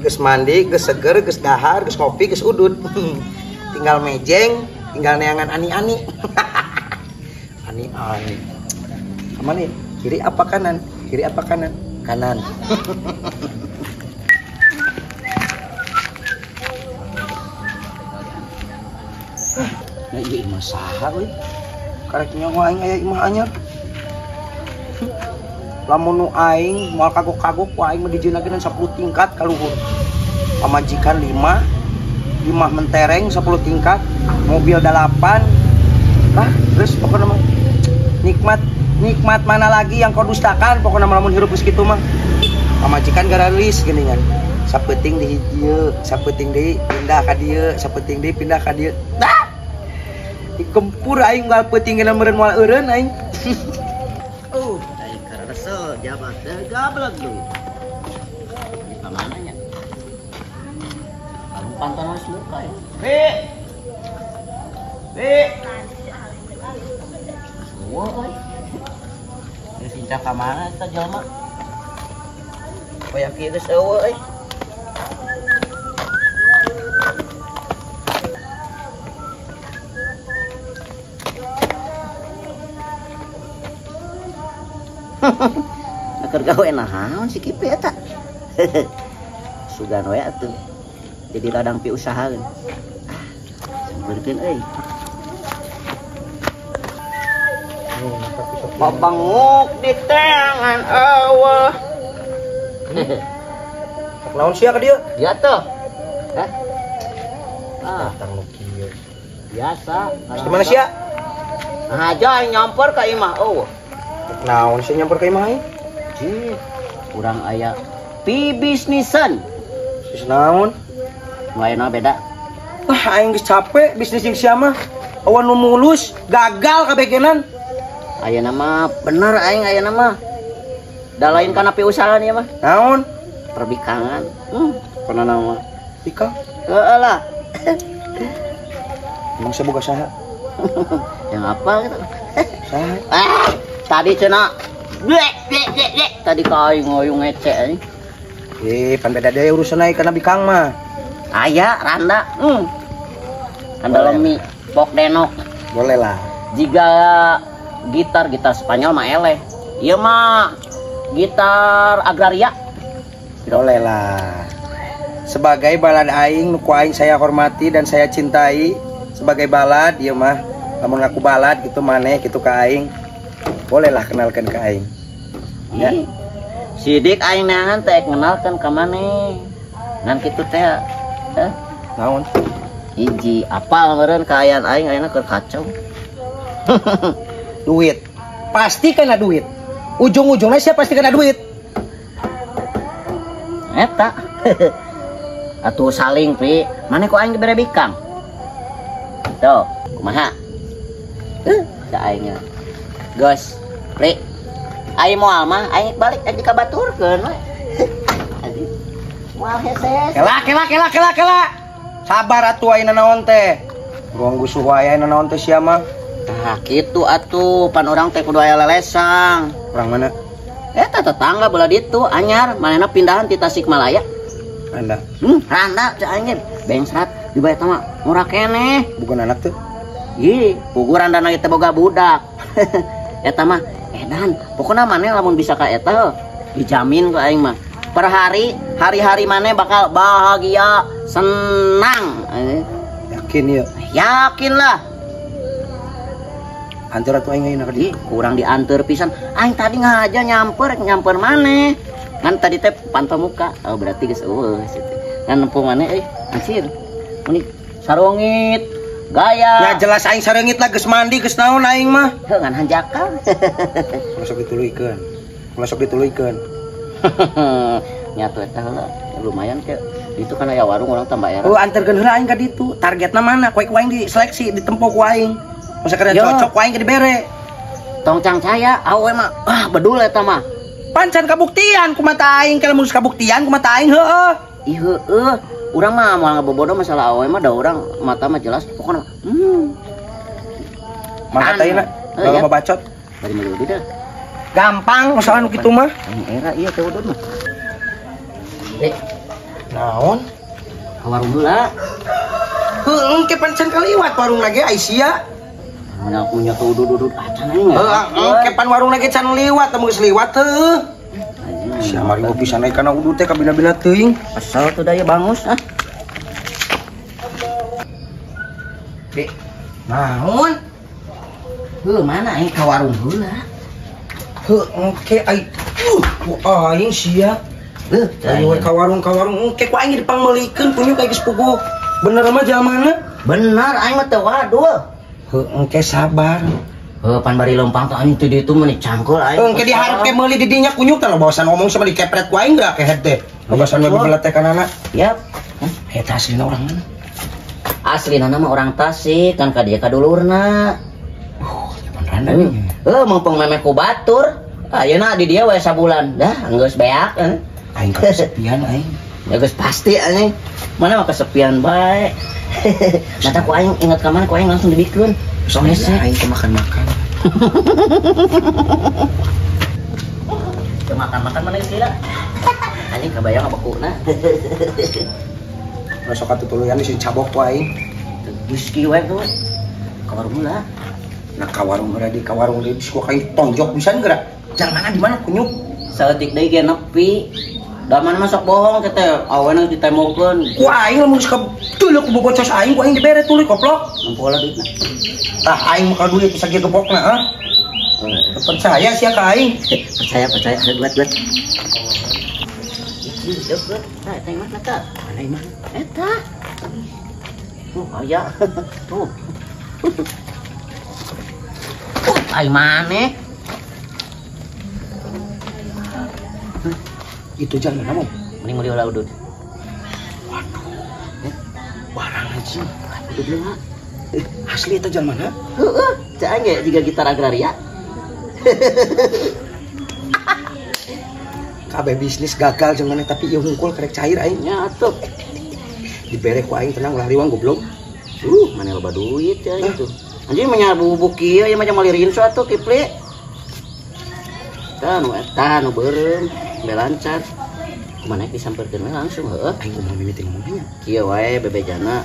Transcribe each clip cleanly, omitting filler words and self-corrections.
Geus mandi, geus seger, geus dahar, geus ngopi, geus udud. Tinggal mejeng, tinggal neangan ani-ani. Ani-ani. Kemana ya? Kiri apa kanan? Kiri apa kanan? Kanan. Nah, ieu imah saha euy? Karek nyawa aing aya imah anyar. Lamun nu aing moal kagok-kagok ku aing mah dijieunna 10 tingkat ka luhur. Pamajikan 5, 5 mentereng 10 tingkat, mobil 8. Lah, terus pokokna mah nikmat nikmat mana lagi yang kau dustakan pokokna mah lamun hirup geus kitu mah. Pamajikan garalis geuningan. Sapeuting di dieu, sapeuting deui pindah ka dieu, sapeuting deui pindah ka dieu. Dah. Dikempur aing unggal peuting geuna meureun moal eureun aing. Aing karesel jabat teh gablek deui. Di pamana nya? Kalung pantonan muka ya. Bi. Bi. Woi. Geus lincah ka mana eta jelema? Poyak ieu geus eueuh euy. Keur gawe naon si Kipi eta? Sugan we atuh. Jadi ladang pi usahaeun. Ah, sampeurkeun euy. Babanguk di tangan eueuh. Naon sia ka dieu? Ya tuh. Hah? Ah, datang nu kieu. Biasa. Di mana sia? Nah, aja aing nyamper ka imah eueuh. Naon sia nyamper ka imah aing? Cih, kurang aya pibisnisan. Bisnis naon? Nu ayeuna beda. Wah, aing geus capek bisnis jeung sia mah. Awan nu mulus, gagal kabegenan. Ayeuna mah bener aing ayeuna mah. Da lain kana piusahaan ieu mah. Naon? Perbikangan. Pernah nama. Bikang? Heeh lah. Emang sia boga saha? Yang apa gitu? Saha? Ah, tadi cenah blek blek blek blek tadi ka aing ngoyong ngece anjing. Pan beda deui urusan aing kana bikang mah. Aya randa. Randa lemi, pok denok. Boleh lah. Jika gitar Spanyol mah eleh. Ieu mah gitar agraria. Boleh lah. Sebagai balad aing nu ku aing saya hormati dan saya cintai sebagai balad ieu mah lamun ngaku balad gitu maneh gitu ka aing. Bolehlah kenalkan ke aing. Ya. Sidik aing neangan teh kenalkan ka maneh. Ngan kitu teh. Heh. Naon? Hiji apal meureun kaayaan aing ayeuna keur kacau. Duit. Pasti kena duit. Ujung-ujungnya siapa pasti kena duit. Eta. Atuh saling pi, maneh ku aing dibere bikang. Tuh, kumaha? Da aingnya. Gos, Pri. Aing moal mah aing balik aing dikabaturkeun we. Anjing. Moal hese. Kela kela kela kela kela. Sabar atuh aing naon teh. Ruang gusuh wae aing naon teh sia mah. Tah kitu atuh, pan urang teh kudu aya lelesang. Urang mana? Eta tetangga belah ditu anyar, manehna pindahan ti Tasikmalaya. Randa. Randa cek aing ge. Bengsat dibayar mah murah keneh. Bukan anak tuh. Ih, puguh randana teh boga budak. Eta mah edan, pokona maneh lamun bisa ka eta dijamin ku aing mah. Per hari, hari-hari maneh bakal bahagia, senang. Yakin ya? Yakin lah. Anter atuh aing ayeuna ka dieu. Kurang dianter pisan. Aing tadi ngaja nyamper, nyamper maneh. Kan tadi teh pantau muka. Oh, berarti geus eueuh situ. Kan nempo maneh euy, anjir. Meni sarongit. Gaya. Ya jelas aing sarengit lah geus mandi geus naon aing mah. Heuh ngan hanjakal. Ulah sok dituluykeun. Ulah sok dituluykeun. Nyatu eta heula lumayan ke. Itu kan aya warung urang tambah era. Oh anterkeun heula aing ka ditu. Targetna mana? Koe ku aing diseleksi, ditempo ku aing. Masa kada cocok ku aing ke dibere. Tong cang saya awe mah ah bedul eta mah. Pancan kabuktian ku mata aing, kalau mun kabuktian ku mata aing heueuh. Ih heueuh. Urang mah moal ngabobodo masalah awe mah da urang mata mah jelas pokona. Mangkat ayeuna, kalau bacot. Bari meuli dah. Gampang masalah nu kitu mah. Era iya teh udud mah. Naon? Ka warung heula. Heuh, engke pan can kaliwat warung lagi ai sia. Mana punya ka udud-udud acan aing. Heuh, engke pan warung lagi can liwat, teu geus liwat heuh. Sia mari pisan naik kana udud teh kabina-bina teuing. Kesel tuh daya bangus ah. Bi, naon? Heuh, mana aing ka warung heula? Heuh, engke ai ku aing sia. Heuh, ayo ka warung engke ku aing dipangmeulikeun punya kayak geus puguh. Bener mah jalmana? Bener aing mah teu waduh. Heuh, engke sabar. Heuh, pan bari lempang teh anjing teh ditu mah cangkul aing. Engke diharap ke meuli di dinya kunyuk teh bawasan ngomong sama dikepret ku aing geura kehed teh. Bawasan we bebeletekanana. Yap. Eta aslina orang mana? Aslina mah orang Tasik kan ka dieu ka dulurna. Randa nih. Heuh, mumpung memeh ku batur. Ayeuna di dieu we sabulan. Dah, geus beak. Aing kesepian aing. Ya geus pasti anjing. Mana mah kesepian bae. Mata ku aing ingat ka mana ku aing langsung dibikeun. Sok hese aing teh makan-makan. Teu makan-makan mana geus lila. Anjing kabayang abekuna. Sok atuh tuluyan sing cabok ku aing. Geus kieu we tuh. Ka warung heula. Nah ka warung heula di ka warung deui ku aing tonjok pisan geura. Jalmana di mana kunyuk? Saeutik deui ge nepi. Da mana mah sok bohong teh awena ditemokeun. Ku aing lamun geus katuluk ku bocos aing ku aing dibere tuluy koplok. Nempo lah duitna. Tah aing mah ka duit sakieu gebokna ah. Percaya sia ka aing. Percaya percaya buat. Ih, deukeut. Tah eta imah tah. Mana imah? Eta. Tuh aya. Tuh. Ai maneh. Itu jalan mana mau? Mending meuli heula udud. Waduh. Barang anjing. Udud heula. Asli eta jalan mana? Heeh, cek aing ge jiga gitar agraria. Kabeh bisnis gagal jeung maneh tapi ieu hungkul karek cair aing. Nya atuh. Dibere ku aing tenang ulah riwang goblok. Maneh loba duit ya itu. Anjing mah bubuk kieu ieu mah meuli rinso atuh Kipli. Tah nu eta nu beureum, be lancar. Kumaha disampeurkeun we langsung heueuh. Aing kumaha mimiti ngomongnya? Kieu wae bebejana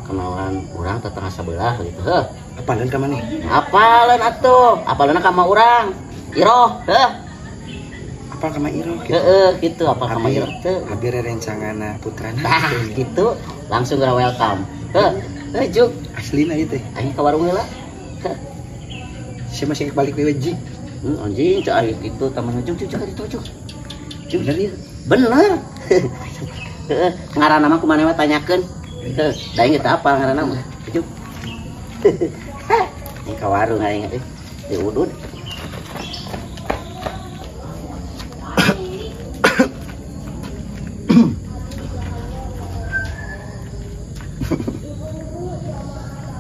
kenalan urang tetangga sabelah gitu heuh. Apaleun ka maneh? Apaleun atuh, apaleunna ka ma urang. Iroh heuh. Apal ka ma Iroh gitu. Heeh gitu, apal ka ma Iroh teh. Abi rerencanganna putrana tah gitu, langsung geura welcome. Heuh. Heuh juk. Aslina ieu teh. Aing ka warung heula. Heuh. Sia masih balik deui jig. Anjing cek aing kitu taman juk juk ka ditu juk. Juk bener ieu. Bener. Heeh, ngaranna mah kumaha we tanyakeun. Heuh, da aing teu apal ngaranna mah. Juk. Aing ka warung aing teh. Di udud.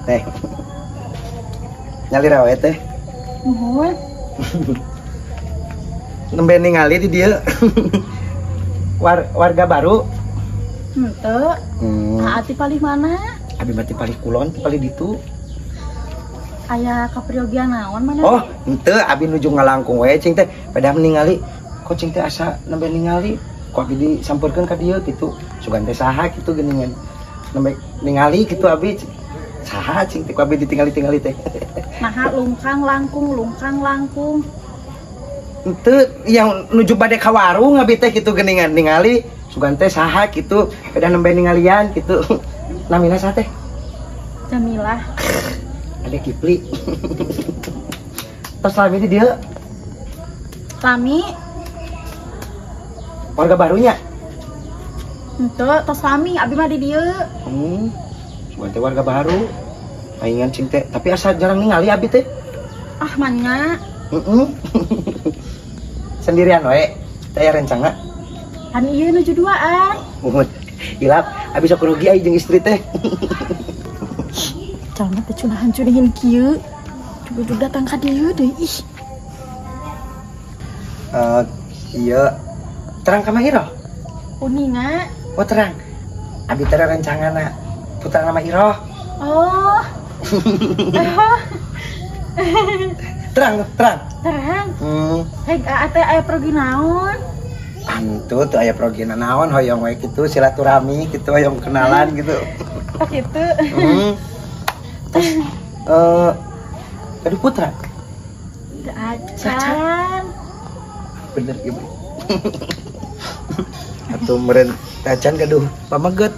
Teh. Nyalira we teh. Nuhun. Nembe ningali di dieu. Warga baru. Henteu. Ati palih mana? Abi mah ti palih kulon, ti palih ditu. Aya kapriogian naon mana? Oh, henteu abi nuju ngalangkung we cing teh. Padahal ningali kok cing teh asa nembe ningali kok abi disampeurkeun ka dieu kitu. Sugan teh saha kitu geuningan. Nembe ningali kitu abi saha cing teh ku abi ditinggali-tingali teh. Naha lungkang langkung lungkang langkung. Henteu yang nuju bade ka warung abi teh kitu geuningan ningali sugan teh saha kitu pedah nembe ningalian kitu. Namina saha teh? Jamilah. Ada Kipli. Tos lami di dieu. Lami. Warga barunya? Henteu, tos lami abi mah di dieu. Sugan teh warga baru. Paingan cing teh, tapi asa jarang ningali abi teh. Ah, manya. Heeh. Sendirian we, teh rencana. Kan ieu nuju duaan. Muhun. Hilap, abi sok rugi ai jeung istri teh. Jalma teh cunahan cunihin kieu. Cukup datang ka dieu deui ih. Ieu terang ka Mah Iroh? Uninga. Oh terang. Abi teh rencanganna putra nama Iroh. Oh. Terang, terang. Terang. Hei, ate aya pergi naon? Antu tuh aya progena naon hoyong we kitu silaturahmi kitu hoyong kenalan gitu. Oh gitu. Terus aduh putra. Teu acan. Bener ibu. Atuh meureun teu acan gaduh pameget.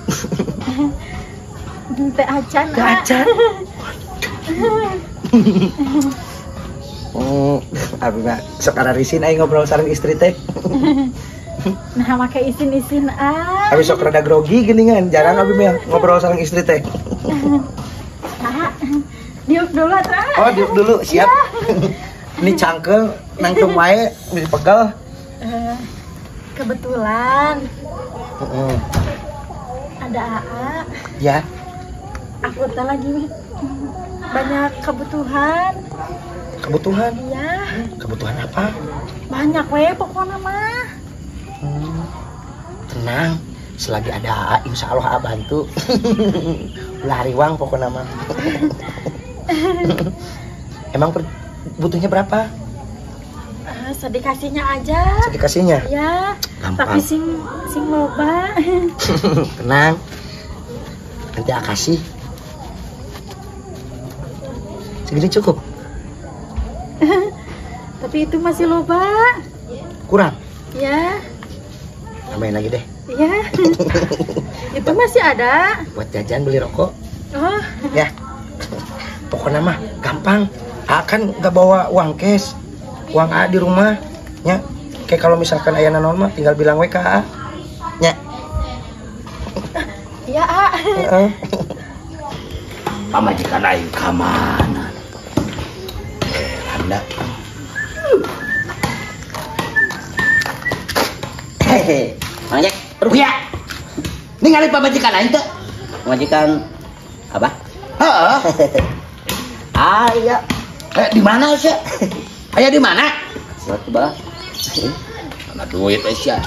Teu acan. Teu acan. Abi mah sok ararisin aing ngobrol sareng istri teh. Nah, make isin-isin ah. Abi sok rada grogi geuningan, jarang abi mah ngobrol sareng istri teh. Nah, diuk dulu atuh. Oh, diuk dulu, siap. Ya. Ini cangkel nangtung wae pegel. Kebetulan. Ada AA. Ya. Aku teh lagi banyak kebutuhan. Kebutuhan? Iya. Kebutuhan apa? Banyak we pokoknya mah. Tenang, selagi ada AA, insya Allah AA bantu. Lari uang pokoknya mah. Emang butuhnya berapa? Sedikasihnya aja. Sedikasihnya? Iya. Gampang. Tapi sing loba. Tenang. Nanti AA kasih. Segini cukup. Tapi itu masih loba. Kurang? Ya. Tambahin lagi deh. Iya. Itu masih ada. Buat jajan beli rokok. Oh. Ya. Pokoknya mah gampang. A kan nggak bawa uang cash. Uang A di rumah. Ya. Kayak kalau misalkan ayah naon mah tinggal bilang we ke A. Ya. Iya, A. Pamajikan aing ka mana? Anda. Hehe, Mang Jack, rupiah. Ningali pamajikan aing teh. Pamajikan apa? Heeh. Ah iya. Di mana sih? Aya di mana? Surat bah. Mana duit sia?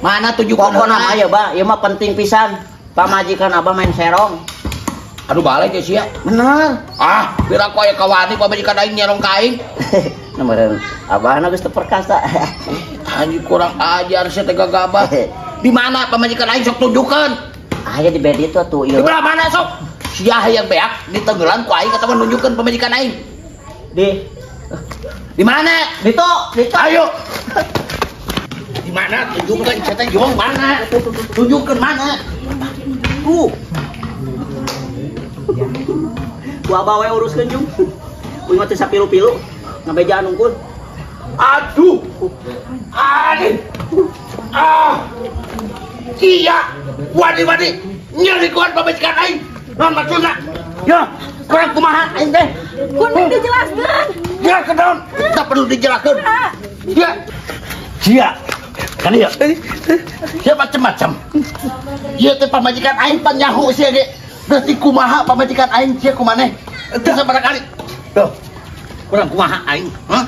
Mana tujuh pokona aya bah, ieu mah penting pisan. Pamajikan abah main serong. Aduh balik ya sia. Bener. Ah, pira ku aya kawani pamajikan aing nyerong ka aing. Nah, meureun abahna geus teu perkasa. Anjing kurang ajar sia teh gagabah. Di mana pamajikan aing sok tunjukkeun? Aya di bed itu atuh ieu. Di belah mana sok? Sia hayang beak ditenggelan ku aing atawa nunjukkeun pamajikan aing. Di mana? Di to. Ayo. Di mana tunjukkeun sia teh jong mana? Tunjukkeun mana? Tuh. Ku abah we uruskeun jung. Kuing mah teu sapilu-pilu, ngabejaan unggul. Aduh. Aduh. Ah. Iya. Wadi-wadi nyeri kuat pamajikan aing. Naon maksudna? Ya, kurang kumaha aing teh? Kuning dijelaskeun. Ya, kenaon? Tak perlu dijelaskeun. Ya. Sia. Kan ieu. Sia macam-macam. Ieu teh pamajikan aing panyaho sia ge. Berarti kumaha pamajikan aing sia kumaneh? Teu sabaraha kali. Tuh. Kurang kumaha aing? Hah?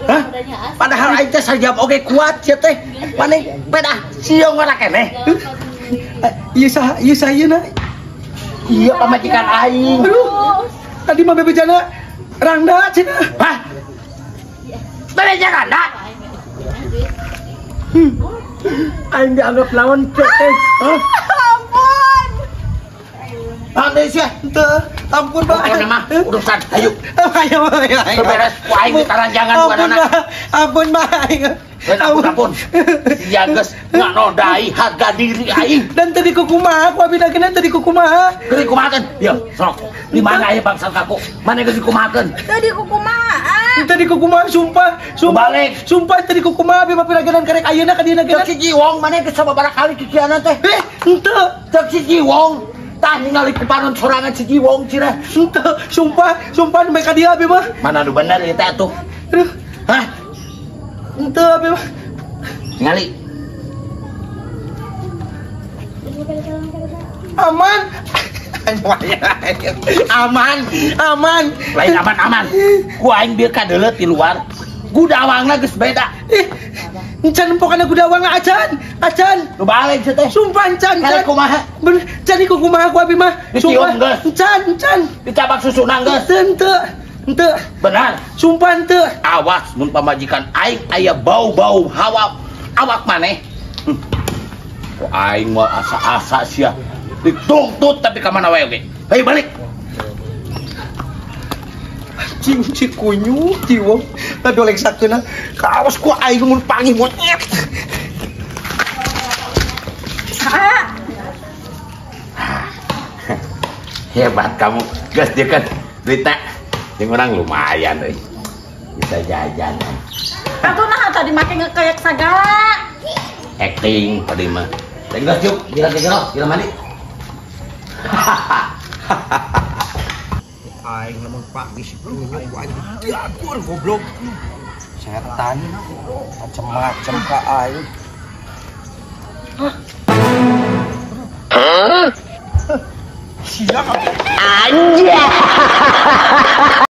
Hah? Padahal aing teh sajam oge kuat sia teh. Maneh pedah sieu ngora keneh. Ieu saha? Ieu saha ieuna? Iya pamajikan aing. Aduh. Tadi mah bebejana rangda cenah. Hah? Bebeja rangda? Aing dianggap lawan teh. Hah? Ampun. Pandai sia. Teu, ampun Pak. Pokona mah urusan ayo. Ayo ayo. Beres ku aing ditaranjangan ku Ampun anak. Pak. Ampun Pak. Ampun ampun. Sia geus nganodai harga diri aing. Dan tadi kukumaha, ku abi dagena tadi kukumaha. Geus dikumahakeun. Yo, sok. Di mana aya bangsa kaku? Mana geus dikumahakeun? Tadi kukumaha. Tadi kukumaha sumpah, sumpah. Balik. Sumpah tadi kukumaha abi mah piragenan karek ayeuna ka dieuna Cek si Jiwong mana geus sababaraha kali kikieunan teh. Henteu. Cek si Jiwong. Tah ningali ku panon sorangan si Jiwong cenah. Henteu, sumpah, sumpah nu ka dieu abi mah. Mana nu bener ieu teh atuh? Aduh, Hah? henteu abi mah. Ningali. Aman. Aman, aman. Lain aman-aman. Ku aing bieu kadeuleut di luar. Gudawangna geus beda. Encan pokoknya gudawangna acan, acan. Nu balik sia teh. Sumpah encan, Kali encan. kumaha? Bener, encan iku kumaha ku abi mah. Ditium Sumpah, geus. encan, encan. Dicabak susuna geus. Henteu, henteu. Henteu. Benar. Sumpah henteu. Awas mun pamajikan aing aya bau-bau hawa Awak maneh. Ku aing moal asa-asa sia. Dituntut tapi ka mana wae oge. Hayu balik. Anjing si kunyuk jiwa. Tadi oleh sakeuna kaos ku aing mun panggih monyet. Hebat kamu. Gas dia kan berita. Yang orang lumayan euy. Bisa jajan. Atuh nah tadi make ngekayak sagala. Acting tadi mah. Geus yuk, gila gila mandi. Aing lamun pagi si kunyuk ku aing diatur goblok. Setan macem-macem ka aing. Hah? Siap. Anjay.